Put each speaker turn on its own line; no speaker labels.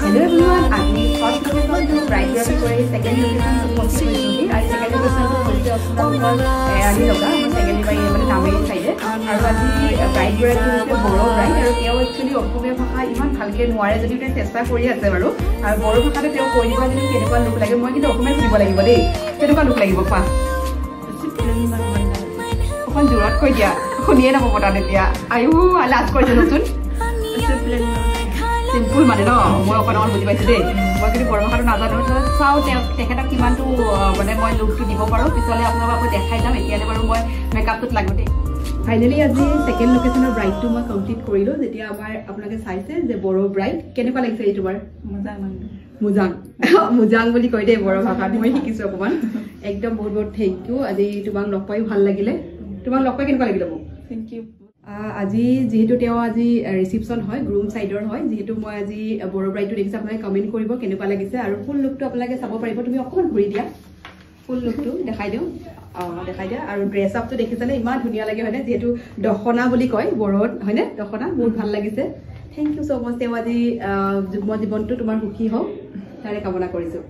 Hello' everyone, আজি first লোকেশ্যনটো ব্ৰাইডগৰাকী কৰি ছেকেণ্ড লোকেশ্যনটো উপস্থিত হৈছোঁহি। আৰু ছেকেণ্ড লোকেশ্যনটো হৈছে আপোনালোকৰ এৰাণী লগা, আমাৰ চেঙেলীবাৰী মানে নামেৰি চাইডে। আৰু আজি ব্ৰাইডগৰাকী হৈছে বড়ো ব্ৰাইড, আৰু তেওঁ একচুৱেলি অসমীয়া ভাষা ইমান ভালকৈ নোৱাৰে যদিও তেওঁ চেষ্টা কৰি আছে বাৰু। আৰু বড়ো ভাষাতে তেওঁ কৈ দিব কিন্তু কেনেকুৱা লোক লাগে। মই কিন্তু অসমীয়া সুধিব লাগিব দেই, কেনেকুৱা লোক লাগিব কোৱা? অকণ জোৰত কৈ দিয়া, শুনিয়ে নাপাব তাত এতিয়া। আয়ো, লাজ কৰিছে নচোন। চিম্পুল মানে ন, মই অকণ অকণ বুজি পাইছোঁ দেই। মই কিন্তু বড়ো ভাষাটো নাজানো, চাওঁ তেওঁ তেখেতক কিমানটো মানে মই লুকটো দিব পাৰোঁ। পিছলৈ আপোনালোকক আকৌ দেখাই যাম। এতিয়ালৈ বাৰু মই মেকআপটোত লাগো দেই। ফাইনেলি আজি ছেকেণ্ড লোকেশ্যনৰ ব্ৰাইডটো মই কমপ্লিট কৰিলোঁ। যেতিয়া আমাৰ আপোনালোকে চাইছে যে বড়ো ব্ৰাইড কেনেকুৱা লাগিছে এই তোমাৰ? মুজাং মুজাং বুলি কয় দেই বড়ো ভাষাত, মই শিকিছোঁ অকণমান। একদম বহুত বহুত thank U. আজি তোমাক লগ পায়ো ভাল লাগিলে। তোমাক লগ পাই কেনেকুৱা লাগিলে মোক?
Thank U.
আজি যিহেতু তেওঁ আজি ৰিচিপশ্যন হয়, গ্ৰুম চাইডৰ হয়, যিহেতু মই আজি বড়ো ব্ৰাইডটো দেখিছোঁ, আপোনালোকে কমেণ্ট কৰিব কেনেকুৱা লাগিছে। আৰু ফুল লুকটো আপোনালোকে চাব পাৰিব। তুমি অকণমান ঘূৰি দিয়া, ফুল লুকটো দেখাই দিওঁ। অঁ, দেখাই দিয়া। আৰু ড্ৰেছ আপটো দেখিছানে, ইমান ধুনীয়া লাগে হয়নে? যিহেতু দখনা বুলি কয় বড়োত হয়নে, দখনা বহুত ভাল লাগিছে। Thank you so মাছ। তেওঁ আজি যুগ্ম জীৱনটো তোমাৰ সুখী হওক তাৰে কামনা কৰিছোঁ।